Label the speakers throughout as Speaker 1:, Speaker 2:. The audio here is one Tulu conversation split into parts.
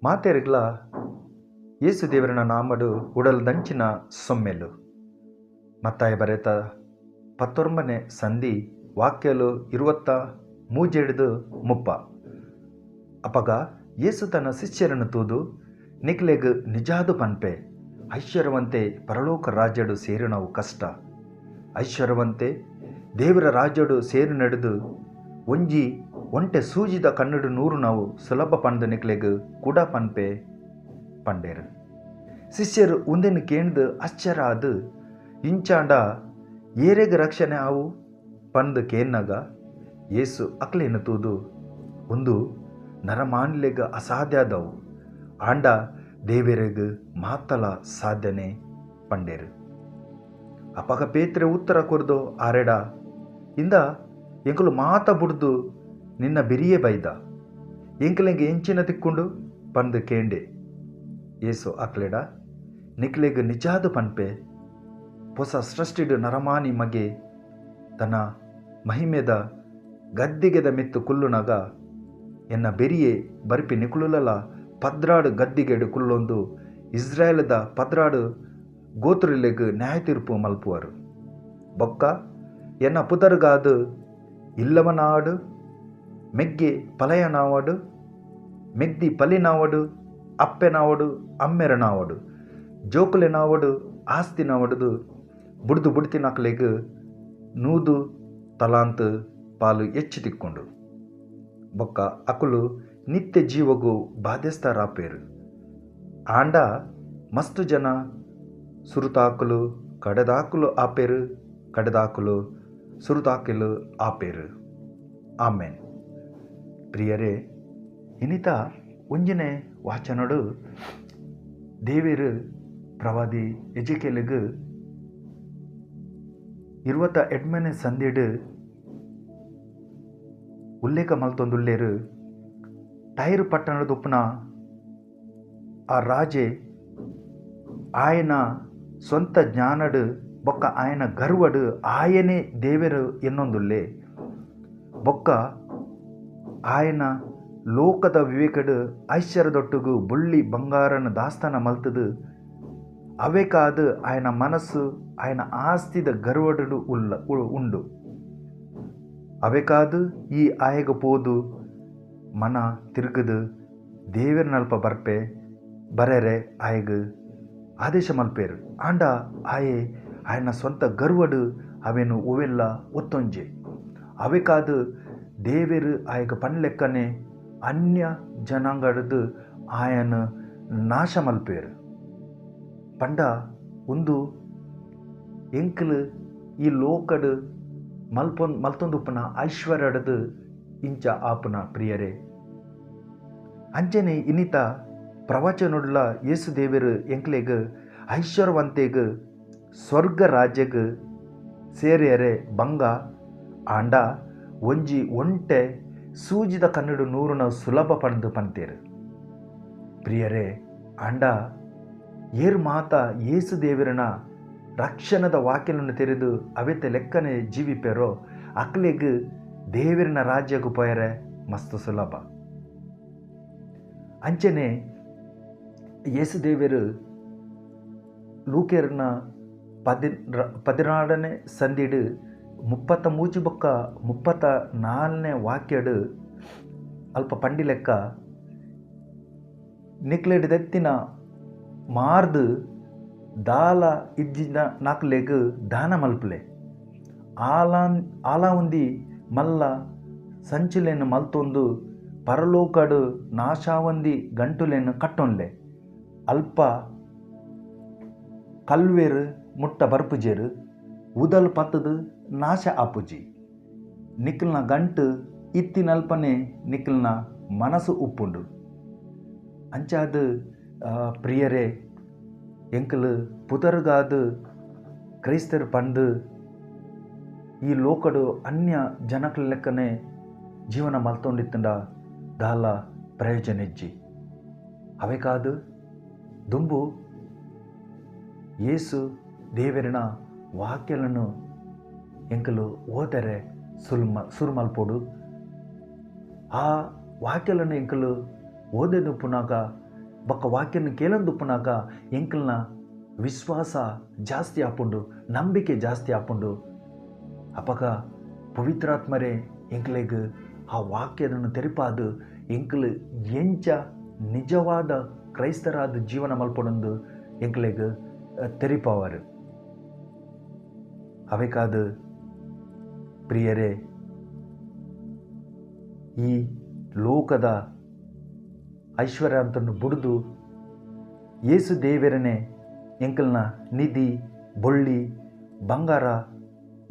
Speaker 1: ಮಾತೆರೆಗ್ಲ ಯೇಸು ದೇವರನ ನಾಮಡು ಉಡಲ್ದಂಚಿನ ಸೊಮ್ಮೆಲು. ಮತ್ತಾಯ ಬರೆತ 19ನೇ ಸಂಧಿ ವಾಕ್ಯಲು 23 30. ಅಪಗ ಯೇಸು ತನ್ನ ಶಿಷ್ಯರನ್ನು ತೂದು, ನಿಕ್ಲೆಗ್ ನಿಜಾದು ಪನ್ಪೆ, ಐಶ್ವರ್ಯವಂತೆ ಪರಲೋಕ ರಾಜ್ಯಡು ಸೇರಿನವು ಕಷ್ಟ. ಐಶ್ವರ್ಯವಂತೆ ದೇವರ ರಾಜ್ಯಡು ಸೇರಿ ನಡೆದು ಒಂಜಿ ಒಂಟೆ ಸೂಜಿದ ಕಣ್ಣುಡು ನೂರು ನಾವು ಸುಲಭ ಪಂದು ನಿಕ್ಲೆಗ್ ಕುಡ ಪನ್ಪೆ ಪಂಡೇರು. ಶಿಷ್ಯರು ಉಂದೆನು ಕೇಂದು ಆಶ್ಚರ್ಯ ಆದು, ಇಂಚಾಂಡ ಏರೆಗ್ ರಕ್ಷಣೆ ಆವು ಪಂದು ಕೇನ್ನಾಗ ಯೇಸು ಅಕ್ಲೇನು ತೂದು, ಒಂದು ನರಮಾನ್ಲೆಗ್ ಅಸಾಧ್ಯ ಆದವು, ಆಂಡ ದೇವರೆಗ್ ಮಾತಲ ಸಾಧ್ಯನೆ ಪಂಡೇರು. ಅಪಗ ಪೇತ್ರೆ ಉತ್ತರ ಕೊರ್ದು ಆರೆಡ, ಇಂದ ಎಂಕುಲು ಮಾತ ಬುಡ್ದು ನಿನ್ನ ಬಿರಿಯೇ ಬೈದ, ಎಂಕಲೆಗೆ ಎಂಚಿನ ತಿಕ್ಕೊಂಡು ಪಂದು ಕೇಂಡೆ. ಯೇಸು ಅಕ್ಲೆಡ, ನಿಕ್ಲೆಗ್ ನಿಜಾದು ಪನ್ಪೆ, ಹೊಸ ಸೃಷ್ಟಿಡು ನರಮಾನಿ ಮಗೆ ತನ್ನ ಮಹಿಮೆದ ಗದ್ದಿಗೆದ ಮಿತ್ತು ಕುಲ್ಲುನಾಗ ಎನ್ನ ಬೆರಿಯೇ ಬರ್ಪಿ ನಿಕುಲುಲಲ 12 ಗದ್ದಿಗೆಡು ಕುಲ್ಲೊಂದು ಇಸ್ರಾಯೇಲ್ದ 12 ಗೋತ್ರಲೆಗ್ ನ್ಯಾಯ ತೀರ್ಪು ಮಲ್ಪುವರು. ಬೊಕ್ಕ ಎನ್ನ ಪುದರ್ಗಾದು ಇಲ್ಲವನಾಡು, ಮೆಗ್ಗೆ ಪಲಯನಾವಡು, ಮೆಗ್ದಿ ಪಲಿನಾವಡು, ಅಪ್ಪೆನಾವಡು, ಅಮ್ಮೆರನಾವಡು, ಜೋಕುಲೆನಾವಡು, ಆಸ್ತಿನಾವಡುದು ಬುಡ್ದು ಬುಡ್ತಿನಕ್ಲೆಗ್ 100 ತಲಾಂತ್ ಪಾಲು ಹೆಚ್ಚು ತಿಕ್ಕೊಂಡು. ಬೊಕ್ಕ ಅಕುಲು ನಿತ್ಯ ಜೀವಗು ಬಾಧ್ಯಸ್ಥರಾಪೇರು. ಆಂಡ ಮಸ್ತು ಜನ ಸುರುತಾಕುಲು ಕಡೆದಾಕುಲು ಆಪೇರು, ಕಡೆದಾಕುಲು ಸುರುತಾಕಲು ಆಪೇರು. ಆಮೇನ್. ಪ್ರಿಯರೇ, ಇನಿತ ಒಂಜಿನೇ ವಾಚನಡು ದೇವೇರು ಪ್ರವಾದಿ ಎಜೆಕೇಲಿಗ್ 28ನೇ ಸಂಧಿಡು ಉಲ್ಲೇಖ ಮಲ್ತೊಂದುಲ್ಲೇರು. ಟೈರ್ ಪಟ್ಟಣದ ಉಪ್ಪುನ ಆ ರಾಜೆ ಆಯನ ಸ್ವಂತ ಜ್ಞಾನಡು ಬೊಕ್ಕ ಆಯನ ಗರ್ವಡು ಆಯನೇ ದೇವರು ಎನ್ನೊಂದುಲ್ಲೆ. ಬೊಕ್ಕ ಆಯನ ಲೋಕದ ವಿವೇಕಡು ಐಶ್ವರ್ಯದೊಟ್ಟುಗು ಬುಳ್ಳಿ ಬಂಗಾರನ ದಾಸ್ತಾನ ಮಲ್ತದು ಅವೇಕಾದು ಆಯನ ಮನಸ್ಸು ಆಯನ ಆಸ್ತಿದ ಗರ್ವಡು ಉಲ್ಲ ಉಂಡು. ಅವೇಕಾದು ಈ ಆಯಗ ಪೋದು ಮನ ತಿರುಗದು ದೇವರನಲ್ಪ ಬರ್ಪೆ ಬರೆರೆ ಆಯಗ ಆದೇಶ ಮಲ್ಪೇರು. ಆಂಡ ಆಯೆ ಆಯನ ಸ್ವಂತ ಗರ್ವಡು ಅವೇನು ಒವೆಲ್ಲ ಒತ್ತೊಂಜೆ. ಅವೇಕಾದು ದೇವರು ಆಯಗ ಪನ್ಲೆಕ್ಕನೆ ಅನ್ಯ ಜನಾಂಗಡದು ಆಯನ ನಾಶ ಮಲ್ಪೇರು. ಪಂಡ ಒಂದು ಎಂಕಲು ಈ ಲೋಕಡು ಮಲ್ತೊಂದುಪ್ಪನ ಐಶ್ವರ್ಯಡದು ಇಂಚ ಆಪುನ ಪ್ರಿಯರೇ. ಅಂಚನೆ ಇನ್ನಿತ ಪ್ರವಚನೊಡ್ಲ ಯೇಸು ದೇವರು ಎಂಕ್ಲೆಗ್ ಐಶ್ವರ್ಯವಂತೆಗ್ ಸ್ವರ್ಗ ರಾಜ್ಯಗ್ ಸೇರಿಯರೆ ಬಂಗ, ಆಂಡ ಒಂಜಿ ಒಂಟೆ ಸೂಜಿದ ಕನ್ನಡ ನೂರುನ ಸುಲಭ ಪಂದು ಪಂತೇರು. ಪ್ರಿಯರೇ, ಆಂಡ ಏರ್ ಮಾತ ಯೇಸು ದೇವರನ ರಕ್ಷಣದ ವಾಕ್ಯನನ್ನು ತೆರೆದು ಅವೆತ ಲೆಕ್ಕನೆ ಜೀವಿಪೇರೋ ಅಕ್ಲೆಗ್ ದೇವರನ ರಾಜ್ಯಕ್ಕೂ ಪೋಯರೆ ಮಸ್ತ್ ಸುಲಭ. ಅಂಚನೆ ಯೇಸು ದೇವರು ಲೂಕೇರ್ನ 16ನೇ ಸಂಧಿಡು 33 ಬೊಕ್ಕ 34ನೇ ವಾಕ್ಯಡು ಅಲ್ಪ ಪಂಡಿ ಲೆಕ್ಕ, ನಿಕ್ಲೆಡ್ ದೆತ್ತಿನ ಮಾರ್ದು ದಾಲ ಇಜ್ಜಿನ ನಾಕ್ಲೆಗ್ ದಾನ ಮಲ್ಪಲೆ, ಆಲ ಉಂದಿ ಮಲ್ಲ ಸಂಚುಲೆನ್ ಮಲ್ತೊಂದು ಪರಲೋಕಡು ನಾಶಾವಂದಿ ಗಂಟುಲೆನ್ ಕಟ್ಟೊನ್ಲೆ, ಅಲ್ಪ ಕಲ್ವೇರು ಮುಟ್ಟ ಬರ್ಪುಜೇರು, ಉದಲ್ ಪತ್ತದು ನಾಶ ಆಪುಜಿ. ನಿಕ್ಲ್ನ ಗಂಟು ಇತ್ತಿನಲ್ಪನೆ ನಿಕ್ಲ್ನ ಮನಸ್ಸು ಉಪ್ಪುಂಡು. ಅಂಚಾದ ಪ್ರಿಯರೇ, ಎಂಕಲು ಪುದರ್ಗಾದು ಕ್ರೈಸ್ತರು ಪಂದು ಈ ಲೋಕಡು ಅನ್ಯ ಜನಕ್ಲ ಲೆಕ್ಕನೆ ಜೀವನ ಮಲ್ತೊಂಡಿತ್ತಂಡ ದಾಲ ಪ್ರಯೋಜನ ಇಜ್ಜಿ. ಅವೇಕಾದು ದುಂಬು ಯೇಸು ದೇವರನ ವಾಕ್ಯలను ಎಂಕಲು ಓದರೆ ಸುರುಮಲ್ಪೊಡು. ಆ ವಾಕ್ಯలను ಎಂಕಲು ಓದೆದು ಪುನಾಗ ಬೊಕ್ಕ ವಾಕ್ಯನ ಕೇಳೊಂದುಪ್ಪುನಾಗ ಎಂಕಲ್ನ ವಿಶ್ವಾಸ ಜಾಸ್ತಿ ಆಪುಂಡು, ನಂಬಿಕೆ ಜಾಸ್ತಿ ಆಪುಂಡು. ಅಪಗ ಪವಿತ್ರಾತ್ಮರೇ ಎಂಕ್ಲೆಗ್ ಆ ವಾಕ್ಯದನ್ನು ತೆರಿಪಾದು ಎಂಕಲು ಎಂಚ ನಿಜವಾದ ಕ್ರೈಸ್ತರಾದ ಜೀವನ ಮಲ್ಪೊಡೊಂದು ಎಂಕ್ಲೆಗ್ ತೆರಿಪಾವರು. ಅವೆಕಾದ ಪ್ರಿಯರೇ, ಈ ಲೋಕದ ಐಶ್ವರ್ಯಾಂತನ್ನು ಬುಡ್ದು ಯೇಸು ದೇವರನೆ ಎಂಕಲ್ನ ನಿಧಿ ಬೊಳ್ಳಿ ಬಂಗಾರ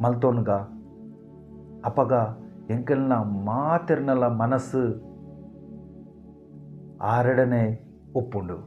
Speaker 1: ಮಲ್ತೋನ್ಗ. ಅಪಗ ಎಂಕಲ್ನ ಮಾತೆರ್ನಲ ಮನಸ್ಸು ಆರಡನೆ ಒಪ್ಪುಂಡು.